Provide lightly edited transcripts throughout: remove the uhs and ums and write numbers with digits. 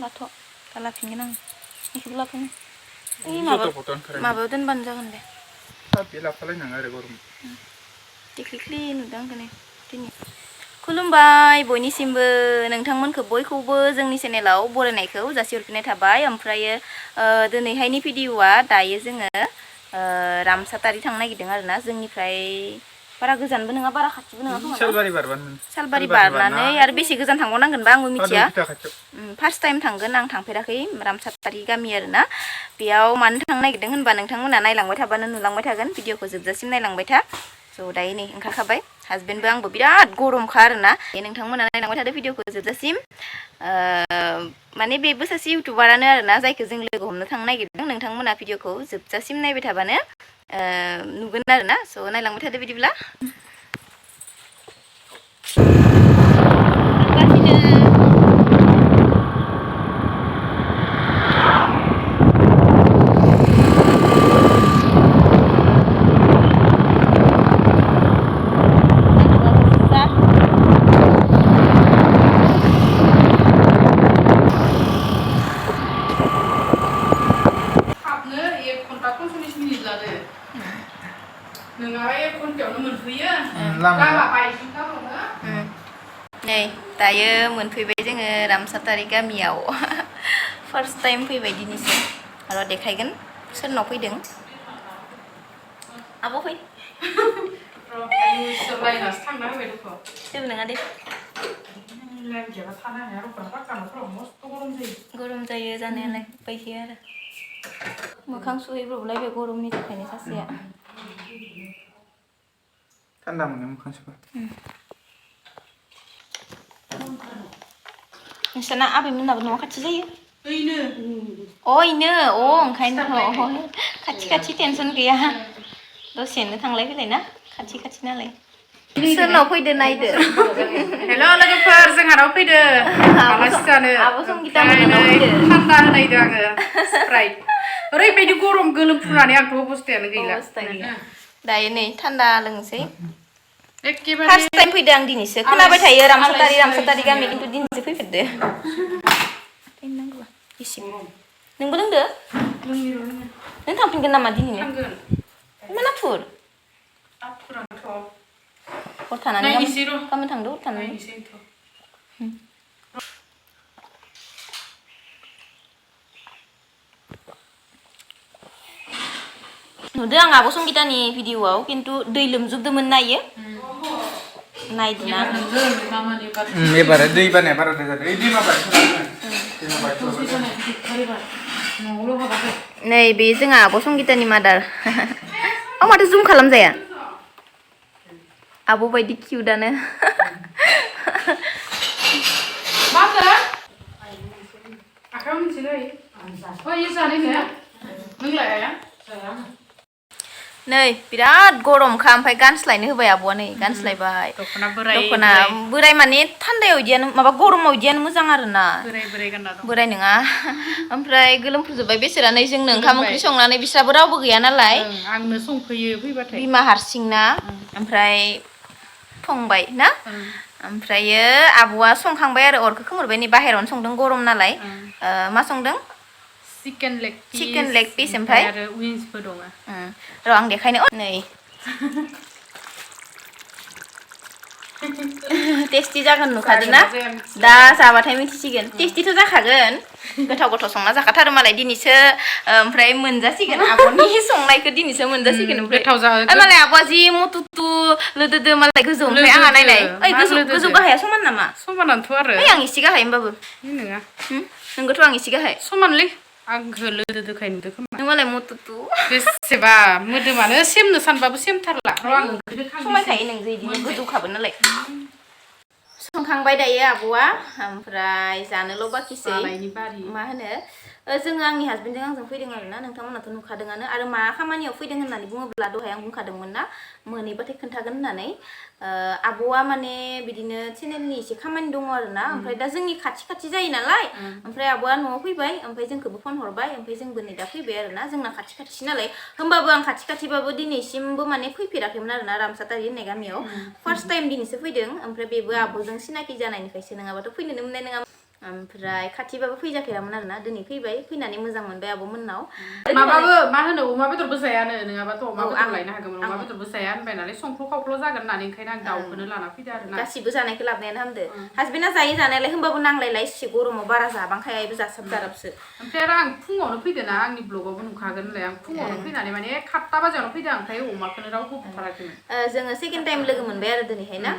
लाथ' दा लाफिनगोन आं बेखौबो लाफिन माबायाव दोनबानो जागोन दे बे लाफालायनाङा आरो गरम देख्लिख्लि नुदों आंखौ नै दिनै खुलुमबाय बयनिसिमबो नोंथांमोनखौ बयखौबो जोंनि चेनेलाव बरायनायखौ जासिहरफिननाय थाबाय ओमफ्रायो दिनैहायनि भिडिअआ दायो जोङो रामसातारि थांनो नागिरदों आरोना जोंनिफ्राय बारा गोजानबो नङा बारा खाथिबो नङा खोमा सालबारि बारनानै आरो बेसे गोजान थांबावनांगोनबा आंबो मिथिया फार्स्ट टाइम थांगोन आं थांफेराखै रामसातारि गामि आरोना बेयाव मानो थांनो नागिरदों होनबा नोंथांमोना नायलांबाय थाबानो नुलांबाय थागोन भिडिअखौ जोबजासिम नायलांबाय था स' दायो नै ओंखारखाबाय हासबेन्डबो आंबो बिराद गरमखा आरोना नोंथांमोना नायलांबाय थादो भिडिअखौ जोबजासिम माने बेबो सासे इउटुबारानो आरोना जायखौ जों लोगो हमनो थांनो नागिरदों नोंथांमोना भिडिअखौ जोबजासिम नायबाय थाबानो नुगोन आरोना स' नायलांबाय थादो बिदिब्ला नै दायो मोनफैबाय जोङो रामसातारि गामियाव फार्स्ट टाइम फैबाय दिनैसो र' देखायगोन सोरनाव फैदों आब' फै जेबो नङा दे गरम जायो जानायालाय फैखायो आरो मोखां सुहैब्रबलायबाय गरमनि थाखायनो सासेया थान्दा मोनो मोखां सुबा नोंसाना आबैमोननाबो न'आ खाथि जायो इनो ओंखायनोथ' खाथि टेनसन गैया दसेनो थांलाय फैलाय ना खाथि नालाय सोरनाव फैदो नायदो हेल' लोगोफोर जोंहानाव फैदो आलासि जानो आब' संगिता मोननाव फैदो थान्दा होनायदो आङो स्प्राइट ओरैबायदि गरम गोलोमफ्रुनानै आंथ' अबस्थायानो गैला दायो नै थान्दा लोंसै फार्स्ट टाइम फैदो आं दिनैसो खोनाबाय थायो रामसातारि गामि खिन्थु दिनैसो फैफेरदो नोंबो लोंदो नों थांफिनगोन नामा दिनैनो मा नाथुर हर थानानै गाबोन थांदो हर थानानै नुदों आं आब' संगितानि भिडिअआव खिन्थु दै लोमजोबदोंमोन नायो नायदोना एबार दै बानाया बाराद्राय जादों नै बे जोंहा आब' संगितानि मादार माथो जुम खालामजाया आब' बायदि किउटआनो नै बिराद गरमखा ओमफ्राय गानस्लायनो होबाय आब'आ नै गानस्लायबाय दख'ना बोराय माने थान्दायाव इदियानो माबा गरमाव इदियानो मोजां आरोना बोराय नङा ओमफ्राय गोलोमफ्रुजोब्बाय बेसोरा नै जोंनो ओंखाम ओंख्रि संनानै बिस्राबो रावबो गैया नालाय आंनो संफैयो फैबाथाय बिमा हारसिंना ओमफ्राय संबाय ना ओमफ्रायो आब'आ संखांबाय आरो अरखौ खोमोरबाय नै बाहेरावनो संदों गरम नालाय मा संदों चिकेन लेग पिस ओमफ्राय आरो विंसबो दङ र' आं देखायनो नै टेस्टि जागोन नुखादों ना दा जाबाथाय मिथिसिगोन टेस्टिथ' जाखागोन गोथाव संना जाखाथारो मालाय दिनैसो ओमफ्राय मोनजासिगोन आब'नि संनायखौ दिनैसो मोनजासिगोन ओमफ्राय मालाय आब'आ जि मुथुथु लोदोदो मालाय गोजौ ओमफ्राय आंहा नायलाय ओइ गोजौ गाहाया समान नामा समानानोथ' आरो ओइ आं इसे गाहाय होमबाबो नङा नोंगोथ' आं इसे गाहाय समानलै आंखौ लोदोदोखाय नुदों खोमा नों मालाय मुथुथु बेसेबा मोदोमानो सेमनो सानबाबो सेमथारला समायखायो नोंजो इदिनो गोजौखाबो नालाय संखांबाय दायो आब'आ ओमफ्राय जानोल' बाखिसै मा होनो जोङो आंनि हासबेन्डजों आंजों फैदों आरोना नोंथांमोनाथ' नुखादोंआनो आरो मा खामानियाव फैदों होननानै बुङोब्ला दहाय आं बुंखादोंमोन ना मोनहैबाथाय खोन्थागोन होननानै आब'आ माने बिदिनो चेनेलनि एसे खामानि दङ आरोना ओमफ्राय दा जोंनि खाथि जायो नालाय ओमफ्राय आब'आ न'आव फैबाय ओमफ्राय जोंखौबो फन हरबाय ओमफ्राय जोंबो नै दा फैबाय आरोना जोंना खाथि नालाय होमबाबो आं खाथिबाबो दिनैसिमबो माने फैफेराखैमोन आरोना रामसातारि होननाय गामियाव फार्स्ट टाइम दिनैसो फैदों ओमफ्राय बेबो आब'जों सिनाखि जानायनिफ्रायसो नङाबाथ' फैनोनो मोननाय नङामोन ओमफ्राय खाथिबाबो फैजाफेरामोन आरोना दिनै फैबाय फैनानै मोजां मोनबाय आब' मोननाव माबाबो मा होनो अमा बेदरबो जायानो नङाबाथ' अमा बेदर लायनो हागौमोन अमा बेदरबो जाया होनबाय नालाय संख्ल' खावख्ल' जागोन होननानै ओंखायनो आं दाउखौनो लाना फैदो आरोना गासिबो जानायखौ लाबोनायानो हामदो हासबेन्डआ जायो जानायालाय होमबाबो नांलायलाय एसे गरमाव बारा जाबांखायाबो जासाबसो ओमफ्राय आरो आं फुङावनो फैदोना आंनि ब्लगावबो नुखागोन होनलाय आं फुङावनो फैनानै माने 7टा बाजियावनो फैदों ओमफ्राय अमाखौनो रावबो बुथाराखैमोन जोङो सेकेन्ड टाइम लोगो मोनबाय आरो दिनैहाय ना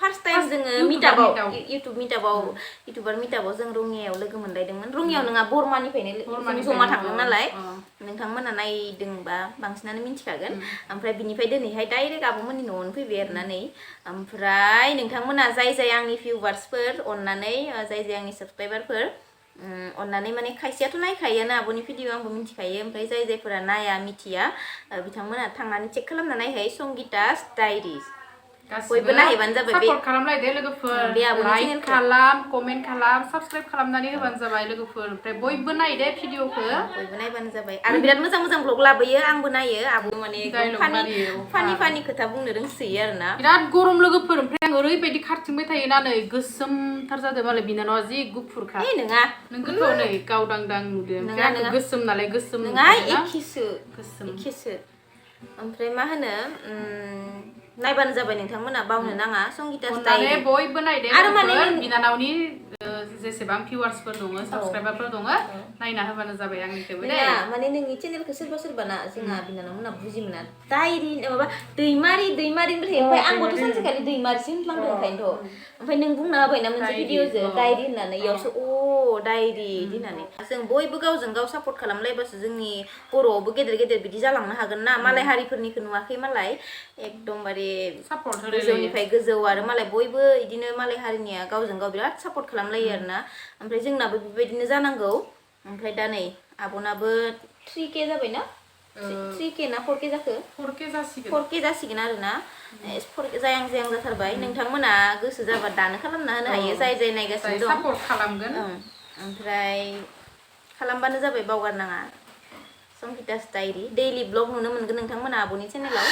फार्स्ट टाइम जोङो मिटआपआव इउटुबार मिटआपआव जों रङियायाव लोगो मोनलायदोंमोन रङियाव नङा बरमानिफ्रायनो जमा थांदों नालाय नोंथांमोना नायदोंबा बांसिनानो मिन्थिखागोन ओमफ्राय बिनिफ्राय दिनैहाय डाइरेक्ट आब'मोननि न'आवनो फैबाय आरोना नै ओमफ्राय नोंथांमोना जाय आंनि भिउवार्सफोर अननानै जाय आंनि साबसक्राइबारफोर अननानै माने खायसेयाथ' नायखायोआनो आब'नि भिडिअ आंबो मिन्थिखायो ओमफ्राय जायफोरा नाया मिथिया बिथांमोना थांनानै चेक खालामना नायहाय संगितास डायरिज बयबो नायहैबानो जाबाय सापर्ट खालामलायदो लोगोफोर लाइक खालाम कमेन्ट खालाम साबस्क्राइब खालामनानै होबानो जाबाय लोगोफोर ओमफ्राय बयबो नायदो भिडिअखौ बयबो नायबानो जाबाय आरो बिराद मोजां ब्लग लाबोयो आंबो नायो आबो माने फानि खोथा बुंनो रोंसोयो आरोना बिराद गरम लोगोफोर ओमफ्राय आं ओरैबायदि खारथिंबाय थायोना नै गोसोमथार जादों मालाय बिनानावा जि गुफुरखा नङा नोंखौथ' नै गावदांदां नुदों नङा गोसोम नालाय गोसोम नङा एखेसो ओमफ्राय मा होनो नायबानो जाबाय नोंथांमोना बावनो नाङा संगितास डायरी बयबो नायदो आरो माने बिनानावनि जेसेबां भिउवार्सफोर दङ साबस्क्राइबारफोर दङ नायना होबानो जाबाय आंनिखौबो दे माने नोंनि चेनेलखौ सोरबा ना जोंहा बिनानावमोना बुजि मोना डायरी माबा दैमारि होनबाय ओमफ्राय आंबोथ' सानसेखालि दैमारिसो होनफ्लांदों ओंखायनोथ' ओमफ्राय नों बुंना होबायना मोनसे भिडिअजों डायरी होननानै इयावसो डायरी बिदि होननानै जों बयबो गावजों गाव सापर्ट खालामलायबासो जोंनि बर'आवबो गेदेर बिदि जालांनो हागोन ना मालाय हारिफोरनिखौ नुवाखै मालाय एकदमबारे गोजौनिफ्राय गोजौ आरो मालाय बयबो इदिनो मालाय हारिनिया गावजों गाव बिराद सापर्ट खालामलायो आरोना ओमफ्राय जोंनाबो बेबायदिनो जानांगौ ओमफ्राय दा नै आब'नाबो 3K जाबायना 3K ना 4K जाखो 4K जासिगोन आरोना जायां जाथारबाय नोंथांमोना गोसो जाबा दानो खालामना होनो हायो जाय नायगासिनो दं सापर्ट खालामगोन ओमफ्राय खालामबानो जाबाय बावगारनाङा संगितास डायरी डेइलि ब्लग नुनो मोनगोन नोंथांमोना आब'नि चेनेलाव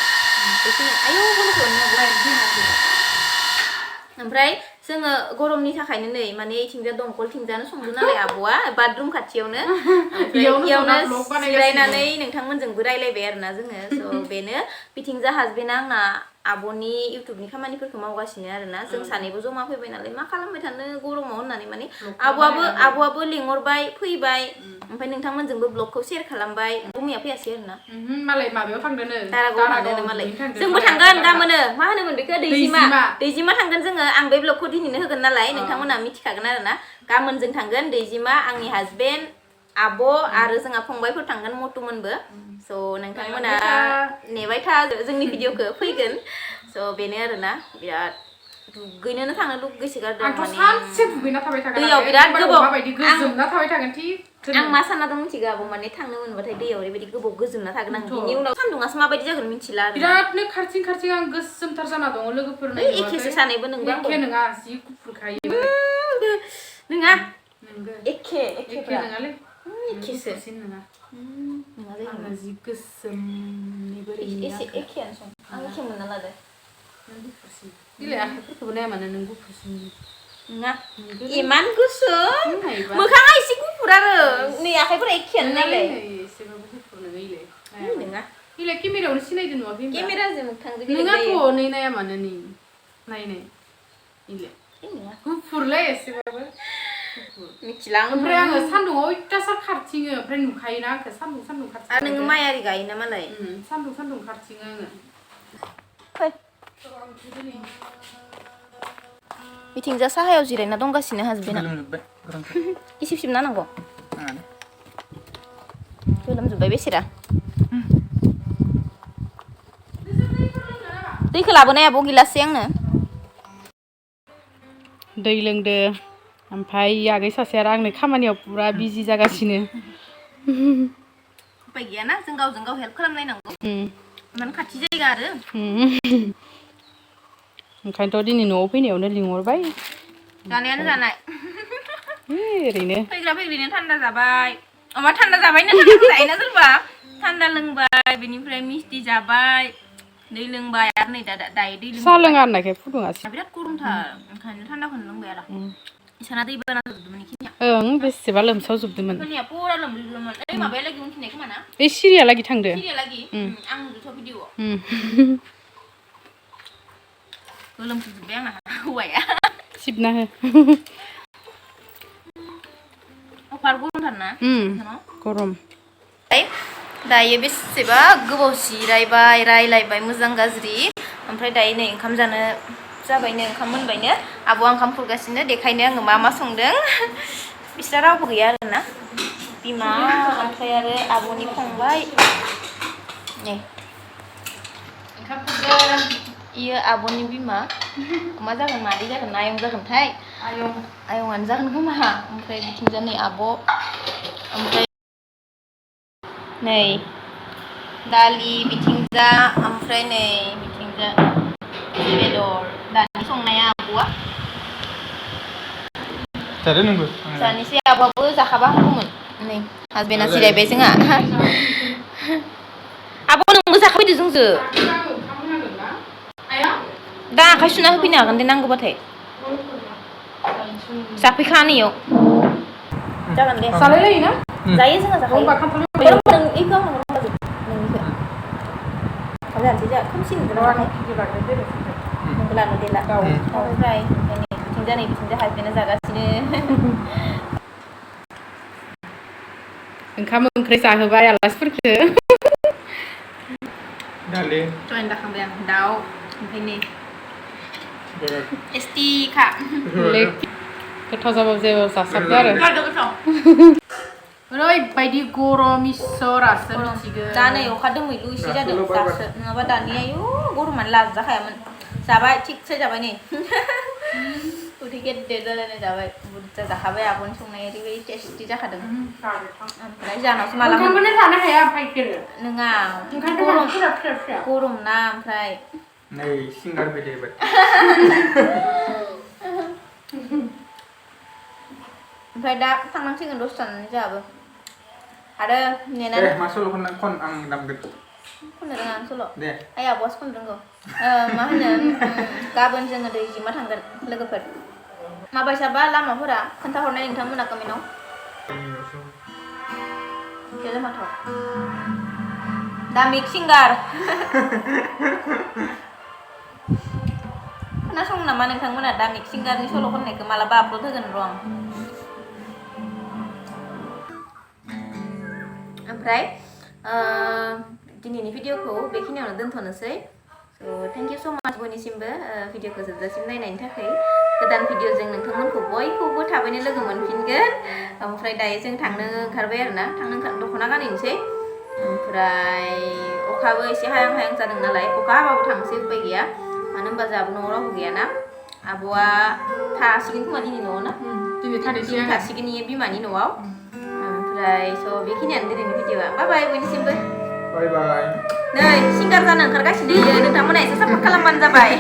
ओमफ्राय जोङो गरमनि थाखायनो नै माने इथिंजा दंखलथिंजानो संदों नालाय आब'आ बाथरुम खाथियावनो इयावनो जिरायनानै नोंथांमोनजोंबो रायलायबाय आरोना जोङो स' बेनो बिथिंजा हासबेन्डआ आंना आब'नि इउटुबनि खामानिफोरखौ मावगासिनो आरोना जों सानैबो जमा फैबाय नालाय मा खालामबाय थानो गरमाव होननानै माने आब'आबो लिंहरबाय फैबाय ओमफ्राय नोंथांमोनजोंबो ब्लगखौ शेयार खालामबाय मैया फैयासै आरोना मालाय माबायाव थांदोनो दारागाव थांदोनो मालाय जोंबो थांगोन गाबोनो मा होनोमोन बेखौ दैजिमा थांगोन जोङो आं बे ब्लगखौ दिनैनो होगोन नालाय नोंथांमोना मिथिखागोन आरोना गाबोन जों थांगोन दैजिमा आंनि हासबेन्ड आब' आरो जोंहा फंबायफोर थांगोन मटुमोनबो स' नोंथांमोना नेबाय था जोंनि भिडिअखौ फैगोन स' बेनो आरोना बिराद दुगैनोनो थांनो लुगैसोगारदों आंथ' सानसे दुगैना थाबाय थागोन दैयाव बिराद गोबाव माबायदि गोजोमना थाबाय थागोन आं मा सानना दं मिथिगौ आब' माने थांनो मोनबाथाय दैयाव ओरैबायदि गोबाव गोजोमना थागोन आं बिनि उनाव सान्दुङासो माबायदि जागोन मिथिला आरो बिरादनो खारथिं आं गोसोमथार जाना दङ लोगोफोर एखेसो सानैबो नोंबो एखे नङा जि गुफुरखायो नङा नोंगो एखे नङालै एखेसो नङा जायो आंना जि गोसोमनि बोरै एखेयानो सं आं एखे मोनना लादो दिलाय आखाइफोरखौबो नाया मानो नों गुफुरसिन नङा इमान गोसोम मोखाङा एसे गुफुर आरो नै आखाइफोरा एखेयानो नालाय एसेबाबो गुफुर नोङो नङा इलाय केमेरायावनो सिनायदों नुवाखै केमेराजों मोगथांजों नोंहाथ' नै नाया मानो नै नायनाय इलाय गुफुरलै एसेबाबो मिथिला ओमफ्राय आङो सान्दुङाव अयथासार खारथिङो ओमफ्राय नुखायोना आंखौ सान्दुं खारथिङो आरो नोङो माइआरि गायोना मालाय सान्दुं खारथिङो आङो मिथिंजा साहायाव जिरायना दंगासिनो हासबेन्डआ गिसिब सिबना नांगौ गोलोमजोब्बाय बेसेरा दैखौ लाबोनाय आब' गिलासै आंनो दै लोंदो ओमफ्राय आगै सासेया आंनो खामानियाव पुरा बिजि जागासिनो उपाय गैयाना जों गावजों गाव हेल्प खालामलायनांगौ इमान खाथि जायगा आरो ओंखायनोथ' दिनै न'आव फैनायावनो लिंहरबाय जानायानो जानाय ओरैनो फैग्रानो थान्दा जाबाय अमा थान्दा जाबायनो जायोना सोरबा थान्दा लोंबाय बेनिफ्राय मिस्टि जाबाय दै लोंबाय आरो नै दायो दै साहा लोङा होननायखाय फुदुङासै बिराद गरमथार ओंखायनो थान्दाखौनो लोंबाय आरो इसाना दै बाना जाजोबदोंमोन इखिनिया ओं बेसेबा लोमसावजोबदोंमोन इखिनिया पुरा लोमजोबदोंमोन ओइ माबायालागि उनखिनाय खोमा ना ओइ सिरियालागि थांदो सिरियालागि आं नुदोंथ' भिडिअ गोलोमजोबबाय आंना हौवाया सिबना हो अफार गरमथारना गरम दायो बेसेबा गोबाव जिरायबाय रायलायबाय मोजां गाज्रि ओमफ्राय दायो नै ओंखाम जानो जाबायनो ओंखाम मोनबायनो आब'आ ओंखाम खुरगासिनो देखायनो आङो मा संदों बिस्रा रावबो गैया आरोना बिमा ओमफ्राय आरो आब'नि फंबाय नै ओंखाम खुरदों इयो आब'नि बिमा मा जागोन मादै जागोन ना आयं जागोनथाय आयंआनो जागोन खोमा ओमफ्राय बिथिंजा नै आब' ओमफ्राय नै दालि बिथिंजा ओमफ्राय नै बिथिंजा बेदर दानि संनाया आब'आ जादो नोंबो जानोसै आब'आबो जाखाबा हामगौमोन नै हासबेन्डआ जिरायबाय जोंहा आब' नोंबो जाखाफैदो जोंजो दा आखाइ सुना होफैनो हागोन दे नांगौबाथाय जाफैखा नैयाव जागोन दे जालायलायोना जायो जोंहा जाखायो होमबा खान्थाल इखौ आंनो हरबाजोब नोंनिखौ जानोसै जा खोमसि नुदों नोंबो लानो देला ओमफ्राय बिथिंजा हासबेन्डआ जागासिनो ओंखाम ओंख्रि जाहोबाय आलासिफोरखौ दालि दहायनो दाखांबाय आं दाउ ओमफ्राय नै टेस्टिखा गोथाव जाबाबो जेबो जासाबदो आरो ओरैबायदि गरम इसोरासो मिथिगोन दा नै अखा दोमैलु एसे जादों दासो नङाबा दानिया आयु गरमानो लाजाखायामोन जाबाय थिगसे जाबाय नै उदै गेदेर जालायनाय जाबाय बुरजा जाखाबाय आब'नि संनाय ओरैबायदि टेस्टि जाखादों ओमफ्राय जानावसो माला ओंखामखौनो जानो हाया ओमफ्राय नङा गरम ना ओमफ्राय नै सिंगार फैलायबाय ओमफ्राय दा थांनांसिगोन दसे थानानै जोंहाबो आरो नेनानै मा सल' खन आं दामगोन खननो रोङा आं सल' दे आइ आब'आसो खननो रोंगौ मा होनो गाबोन जोङो दैजिमा थांगोन लोगोफोर माबायसाबा लामाफोरा खोन्थाहरनाय नोंथांमोना कमेन्टआव माथो दामिक सिंगार खोनासङो नामा नोंथांमोना दामिक सिंगारनि सल' खननायखौ मालाबा आपल'ड होगोन र' आं ओमफ्राय दिनैनि भिडिअखौ बेखिनियावनो दोनथ'नोसै स' थेंक इउ स' माच बयनिसिमबो भिडिअखौ जोबजासिम नायनायनि थाखाय गोदान भिडिअजों नोंथांमोनखौ बयखौबो थाबैनो लोगो मोनफिनगोन ओमफ्राय दायो जों थांनो ओंखारबाय आरोना दख'ना गानहैनोसै ओमफ्राय अखाबो एसे हायां हायां जादों नालाय अखा हाबाबो थांसै उपाय गैया मानो होनबा जोंहाबो न'आव रावबो गैयाना आब'आ थासिगोन खोमा दिनै न'आव ना दिनै थासिगोन इयो बिमानि न'आव ओमफ्राय स' बेखिनियानो दिनैनि भिडिअआ बाय बाय बयनिसिमबो बाय बाय नै सिंगार जानो ओंखारगासिनो नोंथांमोना एसे सापर्ट खालामबानो जाबाय